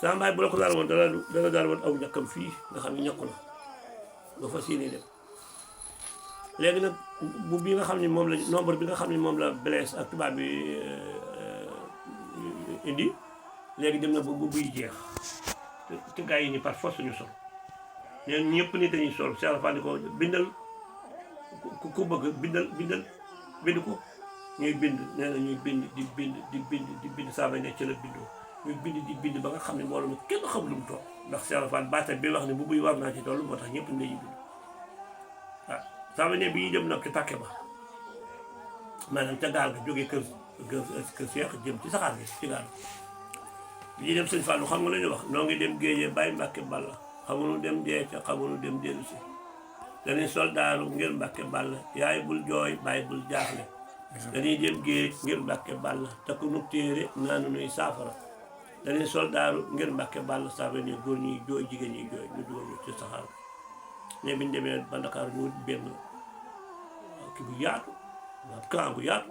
sama baay bu la ko daal woon dala daal woon aw ñàkkam fii nga xam ne ñàkku na ba fas yéene dem léegi nag bu bi nga xam ne moom la nombre bi nga xam ne moom la Blaise ak tubaab bi indi léegi dem na ba bu buy jeex te gars yi ni par force ñu sol neen ñëpp ni dañuy sol Cheikh Fall ko bindal ku bëgg bind ko ñuy bind nee na ñuy bind di bind saa may ne ci la bindoo ñuy bind ba nga xam ne mbooloo mi kenn xam lu mu toll ndax Cheikh Fall baatam bi wax ne bu buy war naa ci toll moo tax ñëpp dañuy bind waaw saa may ne bi ñuy dem nag ci pàkke ba maanaam ca gaal ga jógee kër Cheikh jëm ci saxaar gi ci gaal bi ñuy dem sëñ Fallou xam nga la ñu wax noo ngi dem géejee bàyyi Mbàkke Balla xamuñu dem dee ca xamuñu dem dellu si dañuy soldaaru ngir Mbàkke Balla yaay bul jooy bàyyi bul jaaxle dañuy dem géej ngir Mbàkke Balla takku nu téere naanu nuy saafara dañuy soldaaru ngir Mbàkke Balla saa ne góor ñuy jooy jigéen ñuy jooy ñu dugal ñu ci saxaar mais biñu demee ba Dakar ñu benn kii bu yaatu camp bu yaatu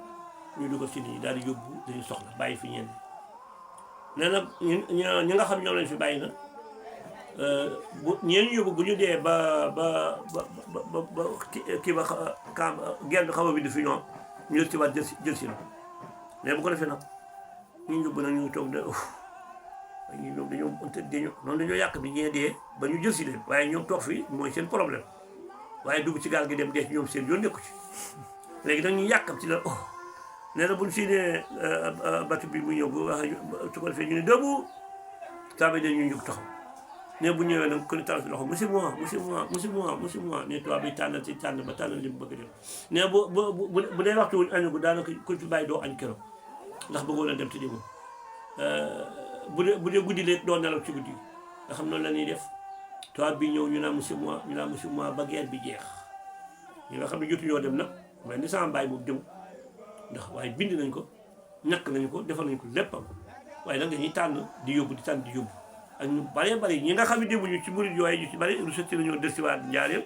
ñu dugal ci nit ñi daal di yóbbu dañuy soxla bàyyi fi ñenn nee na ñi nga xam ñoom lañ fi bàyyi na bu ñeen yóbbu bu ñu dee ba kii ba camp genn xaw a bind fi ñoom ñu ci waat jël si na mais bu ko defee nag ñu yóbbu nag ñu toog de ñoom dañoo yàq bi ñee dee ba ñu jël si leen waaye ñoom toog fii mooy seen problème waaye dugg ci gaal gi dem dee ci ñoom seen yoon nekku ci léegi nag ñu yàqam ci la nee na buñ si nee bateau bi mu ñëw bu wax su ko defee ñu ne debout saa bay dañ ñu jóg taxaw ne bu ñëwee nag ku ne tànn si loxo monsieur moi ne tubaab bi tànnal si tànn ba tànnal li mu bëgg a dem ne bu dee waxtu wuñ añu ko daanaka ku ci bàyyi doo añ keroog ndax bëggoon a dem te demul bu dee guddi leen doo nelaw ci guddi nga xam noonu la ñuy def tubaab bi ñëw ñu naan monsieur moi ba guerre bi jeex ñi nga xam ne jotuñoo dem nag mais ni sama bàyyi boobu dem ndax waaye bind nañ ko ñàkk nañ ko defal nañ ko léppam waaye nag dañuy tànn di yóbbu ak ñu bëree bëri ñi nga xam ne demuñu ci murid yooyu ñu ci bëri lu sotti la ñoo des ci waat Njaaréem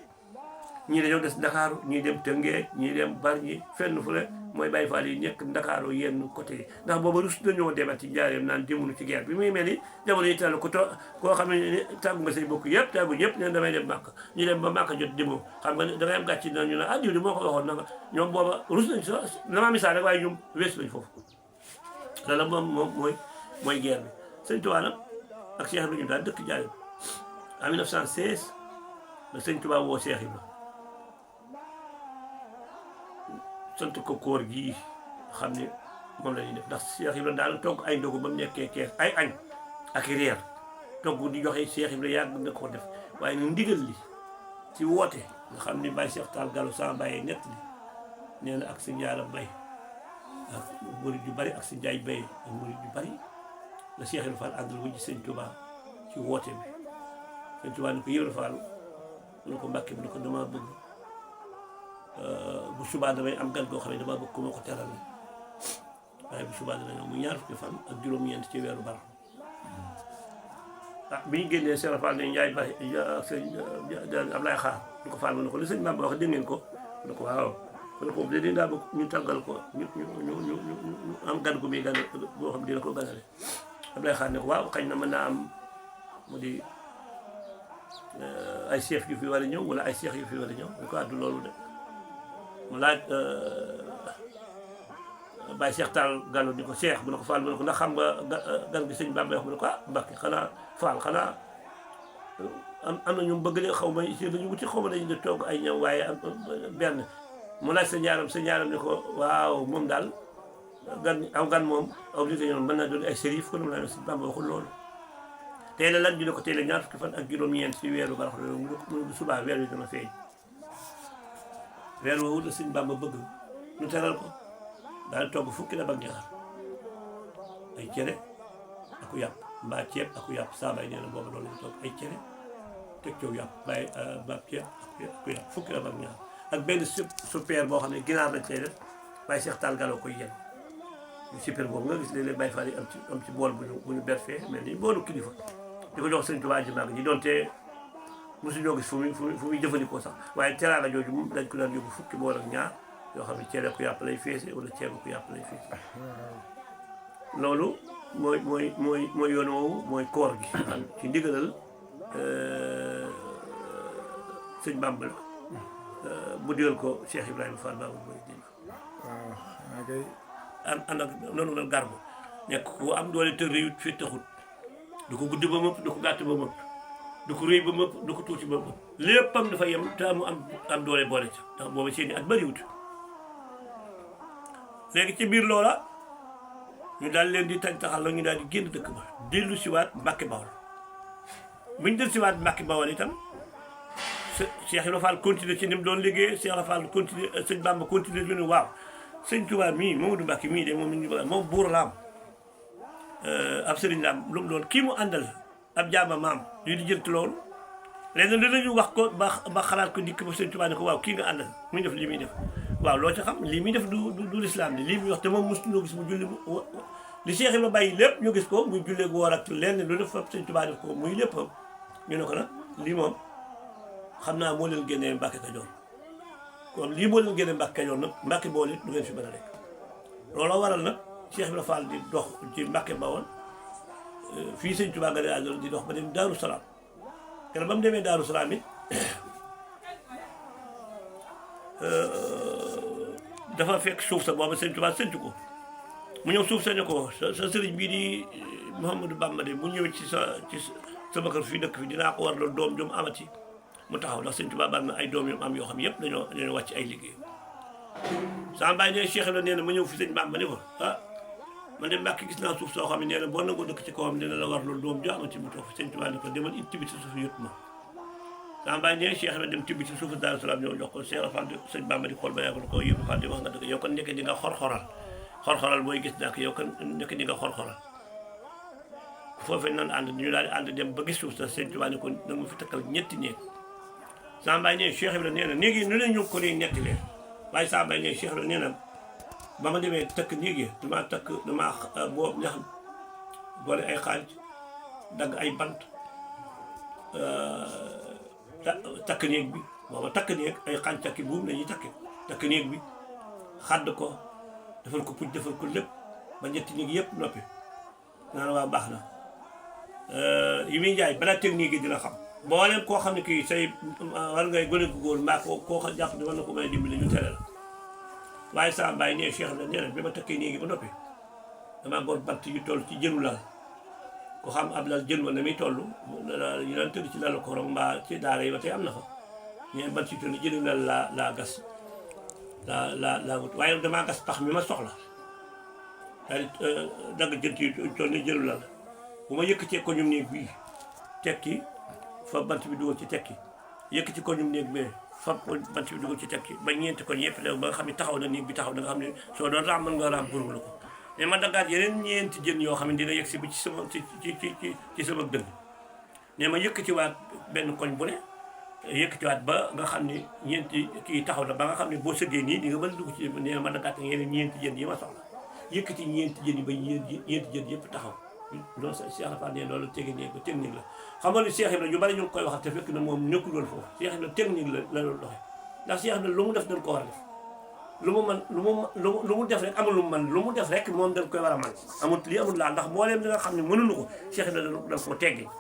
ñii dañoo des Ndakaaru ñii dem Tëngéej ñii dem Bargny fenn fu ne mooy Baye Fall yi nekk Ndakaaru yenn côté yi ndax booba rus dañoo demat ci Njaaréem naan demuñu ci guerre bi muy mel ni jamono yi tàll koo xam ne tàggu nga say bokk yëpp tàggu ñëpp ne damay dem Màkka ñu dem ba Màkka jot demoo xam nga dangay am gàcc na ñu ne ah diw di moo ko waxoon nanga ñoom booba rus nañ sa dama misaal rek waaye ñoom weesu lañ foofu lala moom mooy guerre bi sëñ Tuubaa nag ak Cheikh Ibrahima daal dëkk Njaaréem en 1916 la sëñ Tuubaa woo Cheikh Ibrahima sant ko koor gii xam ne moom la ñuy def ndax Cheikh Ibrahima daal togg ay ndogu ba mu nekkee kees ay añ ak reer togg di joxe Cheikh Ibrahima yàgg na ko def waaye nag ndigal li ci woote nga xam ne Baye Cheikh Tall Gallo sama bàyyee nett li nee na ak si Njaara Mbay ak murid yu bari ak si Njaay Mbay ak murid yu bari la Cheikh Ibrahima Fall àndal wu ji sëñ Tuubaa ci woote bi sëñ Tuubaa ni ko Ibrahima Fall mu ne ko Mbàkke mu ne ko dama bëgg bu subaa damay am gan goo xam ne dama bëgg ku ma ko teral waaye bu subaa dana ñëw mu ñaar fukki fan ak juróom-ñeent ci weeru bar bi ñu génnee Cheikh Fall ne Njaay Mbay sëñ Ablaye Xaar du ko Fall mu ne ko li sëñ Bamba wax dégg ngeen ko mu ne ko waaw mu ne ko de daa bëgg ñu tàggal ko ñu am gan gu muy gan boo xam ne dina ko ganale Ablaye Xaar ne ko waaw xañ na mën naa am mu di ay chef yu fi war a ñëw wala ay cheikh yu fi war a ñëw ñu ko àddu loolu de mu laaj Baye Cheikh Tall Gallo ni ko Cheikh mu ne ko Fall mu ne ko ndax xam nga gan gi sëñ Bamba wax mu ne ko Mbàkke xanaa Fall xanaa am na ñu bëgg de xaw ma si dañu wuti xaw ma dañu di togg ay ñëw waaye benn mu laaj sa ñaaram ni ko waaw moom daal gan moom obligé ñoom mën naa doon ay sérif kon mu laa ne sëñ Bamba waxul loolu tey la lan ñu ne ko tey la ñaar fukki fan ak juróom-ñeent ci weeru barax mu ne subaa weer wi dana feeñ weer woowu la sëñ Bamba bëgg ñu teral ko daal togg fukki dab ak ñaar ay cere aku yàpp mbaa ceeb aku yàpp saabay nee na boobu loolu lañu togg ay cere teg coow yàpp bàyyi baab ceeb aku yàpp fukki dab ak ñaar ak benn super boo xam ne ginaar lañ cay def Baye Cheikh Tall Gallo koy yenn super boobu nga gis léeg-léeg Baye Fall yi am ci bool bu ñu berfee mel ni boolu kilifa di ko jox sëñ Tuubaa ji màgg ñi doonte mosuñoo gis fu muy jëfandikoo sax waaye teraanga jooju moom dañ ko daan yóbbu fukki bool ak ñaar yoo xam ne ceeb ku yàpp lay feese wala ceeb ku yàpp lay feese loolu mooy yoon woowu mooy koor gi ci ndigalal sëñ Bamba la mu digal ko Cheikh Ibrahima Fall Babou Mouridine waaw kay ànd ak noonu la garbu nekk ku am doole te réyut fi taxut du ko gudd ba mëpp du ko gàtt ba mëpp du ko rëy ba mëpp du ko tuuti ba mëpp léppam dafa yem te mu am doole boole ca ndax booba seeni at bëriwut léegi ci biir loola ñu daal leen di taxal la ñu daal di génn dëkk ba dellu siwaat Mbàkke Bawol bu ñu dellu siwaat Mbàkke Bawol itam Cheikh Ibra Fall continuer ci ni mu doon liggéey Cheikh Ibra Fall continuer sëñ Bamba continuer lu ne waaw sëñ Tuubaa mii Mamadou Mbàkke mii de moom buur la am ab sëriñ la am lu mu doon kii mu àndal ab jaama maam yu di jënt loolu léegi dinañu wax ko ba xalaat ko dikk ba sëñ Tuubaa ne ko waaw kii nga àndal muy def lii muy def waaw loo ci xam lii muy def du lislaam li lii muy wax te moom mosu ñoo gis mu julli li Cheikh Ibra bàyyi lépp ñu gis ko muy jullee gu war ak lenn lu def fa sëñ Tuubaa def ko muy léppam ñu ne ko nag lii moom xam naa moo leen génnee Mbàkke Kajoor kon lii moo leen génnee Mbàkke Kajoor nag Mbàkke Bawol it du ngeen fi mën a nekk looloo waral nag Cheikh Ibra Fall di dox ci Mbàkke Bawol fii sëñ Tuubaa nga de di dox ba dem Daaru Salaam kenn ba mu demee Daaru Salaam it dafa fekk suuf sa booba sëñ Tuubaa sëntu ko mu ñëw suuf sa ne ko sa sëriñ bii di Mouhamadou Bamba de mu ñëwee ci sama kër fii dëkk fi dinaa ko war loolu doom jom amati mu taxaw ndax sëñ Tuubaa bari na ay doom yu am yoo xam yëpp dañoo wàcc ay liggéey sama baay ne Cheikh la nee na ma ñëw fi sëñ Bamba ne ko man de Mbàkke gis naa suuf soo xam ne nee na boo nangoo dëkk ci kawam dina la war loolu doom jo amati mu toog fi sëñ Tuubaa ne ko demal it tibb ci suuf yëpp ma sama baay ne Cheikh la dem tibb ci suufu Daaru Salaam ñëw jox ko Cheikh Fall sëñ Bamba di xool ba yàgg ko yëpp Fall di wax nga dëgg yow kon nekk di nga xor-xoral booy gis nak yow kon nekk di nga xor-xoral foofee nan ànd ñu daal di ànd dem ba gis suuf sa sëñ Tuubaa ne ko nag ma fi takkal ñetti néeg sama baay ne Cheikh Ibra nee na néeg yi nu ne ñu ko nii ñetti leen waaye sama baay ne Cheikh Ibra nee na ba ma demee takk néeg yi damaa boobu ñax boole ay xaalis dagg ay bant takk néeg bi booba takk néeg ay xaalis takki buum lañuy takk néeg bi xadd ko defal ko puj defal ko lépp ba ñetti néeg yëpp noppi naan waa baax na yi muy jaay balaa technique yi dina xam mboolem koo xam ne kii say war ngay gone gu góor mbaa koo xam jàpp ne war na ko mën a dimbali ñu tere la waaye saa mbaay nee Cheikh na nee na bi ma takkee néegi ba noppi damaa gor bant yu toll ci jënu lal ko xam ab lal jën wala muy toll ñu daan tëdd ci lalu korong mbaa ci daara yi ba tey am na fa ñeen bant yu toll jënu lal laa gas laa wut waaye damaa gas pax mi ma soxla daal di dagg jënt yu toll ni jënu lal bu ma yëkkatee ko ñum néeg bii tekki fa bant bi dugal ci tekki yëkkati ko ñum néeg bee fa bant bi dugal ci tekki ba ñeenti ko yëpp la ba nga xam ne taxaw na néeg bi taxaw da nga xam ne soo doon raam mën nga raam pour la ko mais ma daggaat yeneen ñeenti jën yoo xam ne dina yegg si bi ci sama dënn ne ma yëkkatiwaat benn koñ bu ne yëkkatiwaat ba nga xam ne ñeenti kii taxaw na ba nga xam ne boo sëggee nii di nga mën a dugg ci ne ma daggaat yeneen ñeenti jën yi ma soxla yëkkati ñeenti jën yi ba ñeenti jën yëpp taxaw loolu sa Cheikh Ibra ne loolu technique la xam nga ni Cheikh Ibra ñu bari ñu ngi koy waxal te fekk na moom nekkul woon foofu Cheikh Ibra technique la doon doxee ndax Cheikh Ibra lu mu def dañ ko war a def lu mu man lu mu def rek amul lu mu man lu mu def rek moom dañ koy war a man amul lii amul laa ndax mbooleem li nga xam ne mënuñu ko Cheikh Ibra dañ ko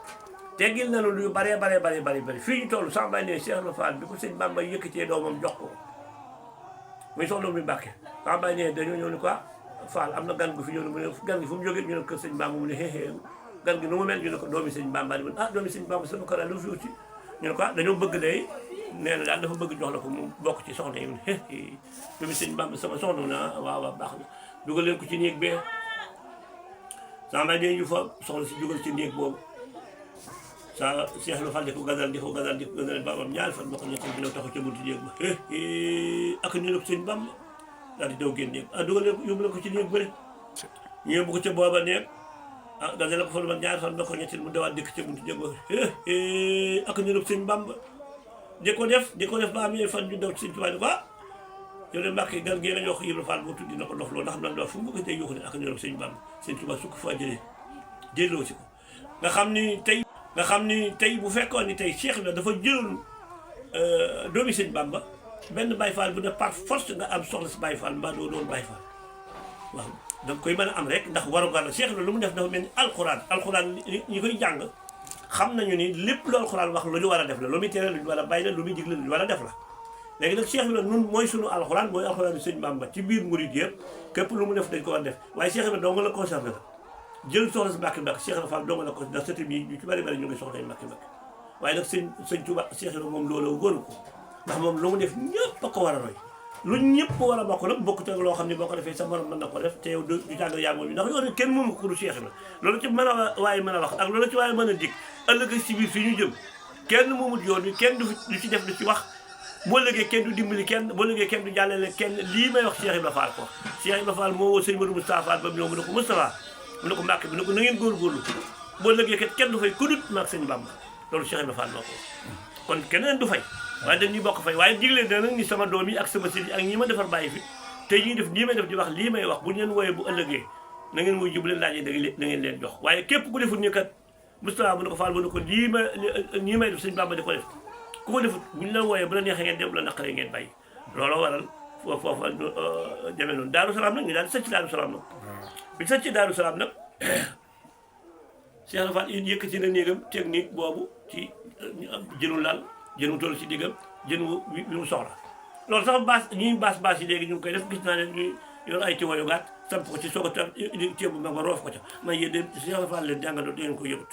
teggil nañu lu bari fii ñu toll sax bay ne Cheikh Ibra Fall bi ko sëñ Bamba yëkkatee doomam jox ko muy soxla mi Mbàkke sax bay ne dañoo ñëw ni quoi Fall am na gan gu fi ñëw ne mu ne gan gi fu mu jógee ñu ne kër sëñ Bamba mu ne xeexee gan gi nu mu mel ñu ne ko doomi sëñ Bamba di doomi sëñ Bamba sama kër lu fi wuti ñu ne ko dañoo bëgg day nee na daal dafa bëgg jox la ko mu bokk ci soxna yi mu ne doomi sëñ Bamba sama soxna na waaw baax na dugal leen ko ci néeg bee sama day ñu fa soxna si dugal ci néeg boobu sa Cheikh Ibra Fall di ko gazal babam ñaari fan ba ko ñetti bi law taxaw ca buntu néeg ba ak ñu ne ko sëñ Bamba daal di daw génn néeg dugal leen ko yóbbu leen ko ci néeg bële ñu yóbbu ko ca booba néeg gazal ko fa lu man ñaari fan ba ko ñetti mu dawaat dëkk ca buntu néeg ba ak ñu ne ko sëñ Bamba di ko def ba am yee fan ñu daw ci sëñ Tuubaa ni ko yow de Mbàkke gan gi nga jox Ibra Fall boo tuddi na ko dof loolu ndax man daal fu mu bëgg tey yuuxu ne ak ñu ne ko sëñ Bamba sëñ Tuubaa su ko fa jëloo si ko nga xam ni tey bu fekkoon ni tey Cheikh Ibra dafa jëloon doomi sëñ Bamba benn Baye Fall bu ne par force nga am soxla si Baye Fall mbaa doo doon Baye Fall waaw danga koy mën a am rek ndax warugar la Cheikh Ibra lu mu def dafa mel ni alxuraan ñi koy jàng xam nañu ni lépp lu alxuraan wax lu ñu war a def la lu muy tere lu ñu war a bàyyi la lu muy digle lu ñu war a def la léegi nag Cheikh Ibra nun mooy sunu alxuraan mooy alxuraan sëñ Bamba ci biir murid yëpp képp lu mu def dañ ko war a def waaye Cheikh Ibra doo nga la conservé la jël soxna si Mbàkke Mbàkke Cheikh Ibra Fall doo nga la ko ndax sëti bi ñu ci bari bari ñu ngi soxna Mbàkke Mbàkke waaye nag sëñ Tuuba Cheikh Ibra moom loolu góoru ko ndax moom lu mu def ñëpp a ko war a roy lu ñëpp war a bokk nag bokkut ak loo xam ne boo ko defee sa morom mën na ko def te yow du jàng yaa moom bi ndax yow kenn moomu ko du Cheikh Ibra loolu ci mën a waaye mën a wax ak loolu ci waaye mën a dig ëllëg si biir fi ñu jëm kenn moomut yoon wi kenn du ci def du ci wax boo lëgee kenn du dimbali kenn boo lëgee kenn du jàllale kenn lii may wax Cheikh Ibra Fall ko Cheikh Ibra Fall moo woo sëñ Modou Moustapha Fall ba mu ñëw mu ne ko Moustapha mu ne ko Mbàkke bi ne ko na ngeen góorgóorlu boo lëgee kat kenn du fay ku dut maag sëñ Bamba loolu Cheikh Ibra Fall moo ko kon keneen du fay waaye dañuy bokk fay waaye digle na nag ni sama doom yi ak sama sëriñ ak ñi ma defar bàyyi fi te ñuy def lii may def di wax lii may wax bu ñu leen wooyee bu ëllëgee na ngeen muy jub leen laajee da ngeen leen jox waaye képp ku defut ni kat Moustapha bu ne ko Fall bu ne ko lii may def sëñ Bamba di ko def ku ko defut bu ñu la wooyee bu la neexee ngeen dem bu la naqaree ngeen bàyyi looloo waral foofu demee noonu Daaru Salaam nag ñu daal di sëcc Daaru Salaam nag bi sëcc Daaru Salaam nag Cheikh Fall yëkkati na néegam technique boobu ci jënu laal jën mu toll ci diggam jën bi mu soxla loolu sax baas yi léegi ñu ngi koy def gis naa ne ñu yor ay tiwo yu gàtt samp ko ci soog a ceeb bu mag ba roof ko ca man yéen de Cheikh Fall leen jàngaloo da ngeen ko yëgut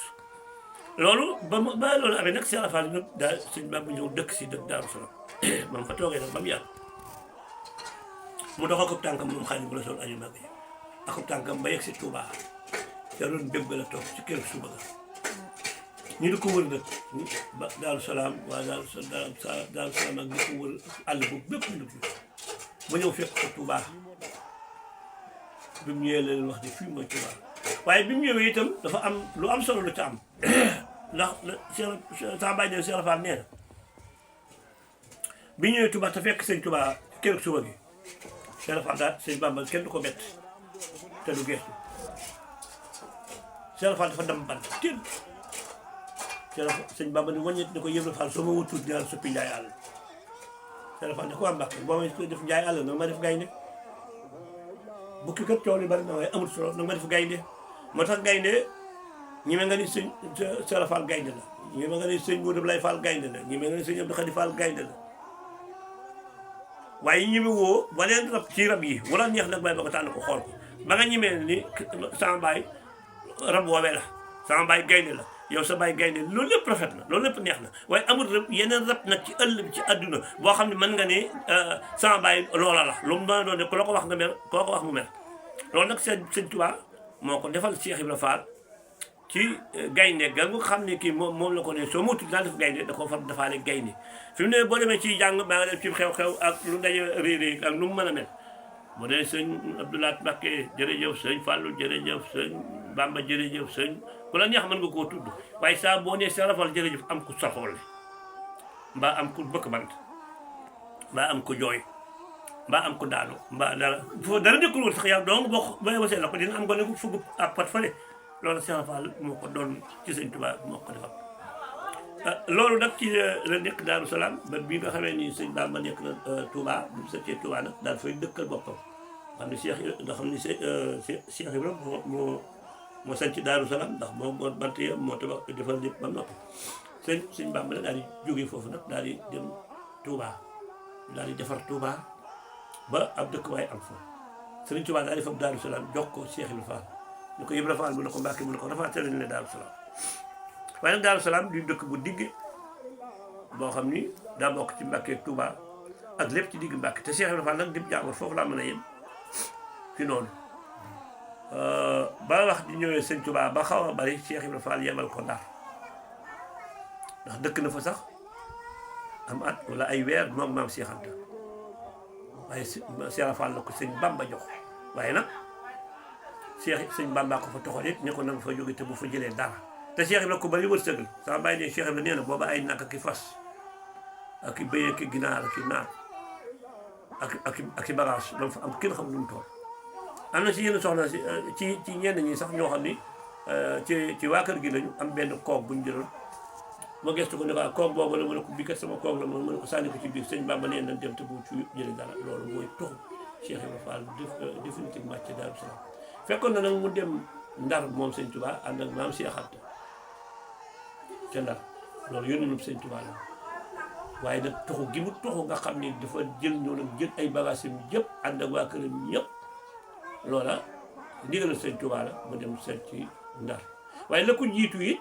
loolu ba loolu amee nag Cheikh Fall nag daal sëñ Bamba ñëw dëkk si dëkk Daaru Salaam ba mu fa toogee nag ba mu yàgg mu dox ak tànkam moom xaali bu la sol aju mag yi ak tànkam ba yegg si Touba ca doon béb la toog ci kër suba ga ñu di ko wër nag ba Daaru Salaam waa Daaru Salaam ak di ko wër àll boobu bépp ñu dugg ba ñëw fekk ko Touba bi mu ñëwee la leen wax ne fii mooy Touba waaye bi mu ñëwee itam dafa am lu am solo lu ca am ndax sama bàyyi ne Cheikh Fall nee na bi ñëwee Touba te fekk sëñ Touba keroog suba gi Cheikh Fall daal sëñ Bamba kenn du ko bett te du geestu Cheikh Fall dafa dem ban teel sëñ Bamba ni wàññi ne ko Ibra Fall soo ma wutul dinaa soppi njaay àll Cheikh Fall ne ko waa Mbàkke boo may def njaay àll nag ma def gaynde bukki kat coow li bari na waaye amul solo nag ma def gaynde moo tax gaynde ñi me nga ni sëñ Cheikh Fall gaynde la ñi me nga ni sëñ Modou Blay Fall gaynde la ñi me nga ni sëñ Abdou Khadi Fall gaynde la waaye ñi me woo waneen rab ci rab yi wala neex nag bàyyi ba ko tànn ko xool ko ba nga ñimee ni sama baay rab woowee la sama baay gaynde la yow sa baay gaynde loolu lépp rafet na loolu lépp neex na waaye amul rab yeneen rab nag ci ëll bi ci àdduna boo xam ne mën nga ne sama baay loola la lu mu doon doon ne ku la ko wax nga mel ku la ko wax mu mel loolu nag sëñ Tuubaa moo ko defal Cheikh Ibra Fall ci gaynde ga nga xam ne kii moom la ko ne soo motul naa def gaynde da ko far defaale gaynde fi mu ne boo demee ci jàng maa nga def ci xew-xew ak lu ndaje réeré ak lu mu mën a mel bu dee sëñ Abdoulaye Mbacké jërëjëf sëñ Fallou jërëjëf sëñ Bamba jërëjëf sëñ ku la neex mën nga koo tudd waaye saa boo nee Cheikh Ibra Fall jërëjëf am ku saxoole mbaa am ku bëkk bant mbaa am ku jooy mbaa am ku daanu mbaa dara foofu dara nekkul woon sax yow donc boo ba wasee la ko dina am gone ku fugg ak pat fale loolu Cheikh Ibra Fall moo ko doon ci sëñ Tuubaa moo ko defal loolu nag ci la nekk Daaru Salaam ba bii nga xamee ni sëñ Bamba nekk na Touba bu mu sëccee Touba nag daal fay dëkkal boppam xam ne Cheikh Ibra moo sañ ci Daaru Salaam ndax moo bant ya moo tabax defal lépp ba noppi sëñ Bamba la daal di jógee foofu nag daal di dem Touba daal di defar Touba ba ab dëkk waaye am fa sëriñ Touba daal di fab Daaru Salaam jox ko Cheikh Ibra Fall ñu ko Ibra Fall mu ne ko Mbàkke mu ne ko rafetlu nañ ne Daaru Salaam waaye nag Daaru Salaam di dëkk bu digg boo xam ni daa bokk ci Mbàkke Touba ak lépp ci digg Mbàkke te Cheikh Ibra Fall nag dim jàngoor foofu laa mën a yem fi noonu ba wax di ñëwee sëñ Touba ba xaw a bari Cheikh Ibra Fall yemal ko Ndar ndax dëkk na fa sax am at wala ay weer moom maam Cheikh Anta waaye Cheikh Ibra Fall la ko sëñ Bamba jox waaye nag sëñ Bamba ko fa toxal it ne ko na nga fa jóge te bu fa jëlee dara te Cheikh Ibra ko bari wërsëgal sama bàyyi ne Cheikh Ibra nee na booba ay nag ak i fas ak i bëy ak i ginaar ak i naat ak i bagage loolu fa am kenn xam lu mu toll am na ci yenn soxna ci ñenn ñi sax ñoo xam ni ci waa kër gi lañu am benn koog bu ñu jëloon ma gëstu ko ne ko koog boobu la ma ne ko bii kat sama koog la ma ne ko sànni ko ci biir sëñ Bamba nee nañ dem te bu ci jëlee dara loolu mooy toxu Cheikh Ibra Fall définitivement ci Daaru Salaam fekkoon na nag mu dem Ndar moom sëñ Tuubaa ànd ak maam Cheikh Anta ca Ndar loolu yónneenub sëñ Tuubaa la waaye nag toxu gi mu toxu nga xam ne dafa jël ñoo nag jël ay bagages yi yëpp ànd ak waa këram ñëpp loola ndigalal sëñ Tuubaa la mu dem seet ci Ndar waaye la ko jiitu it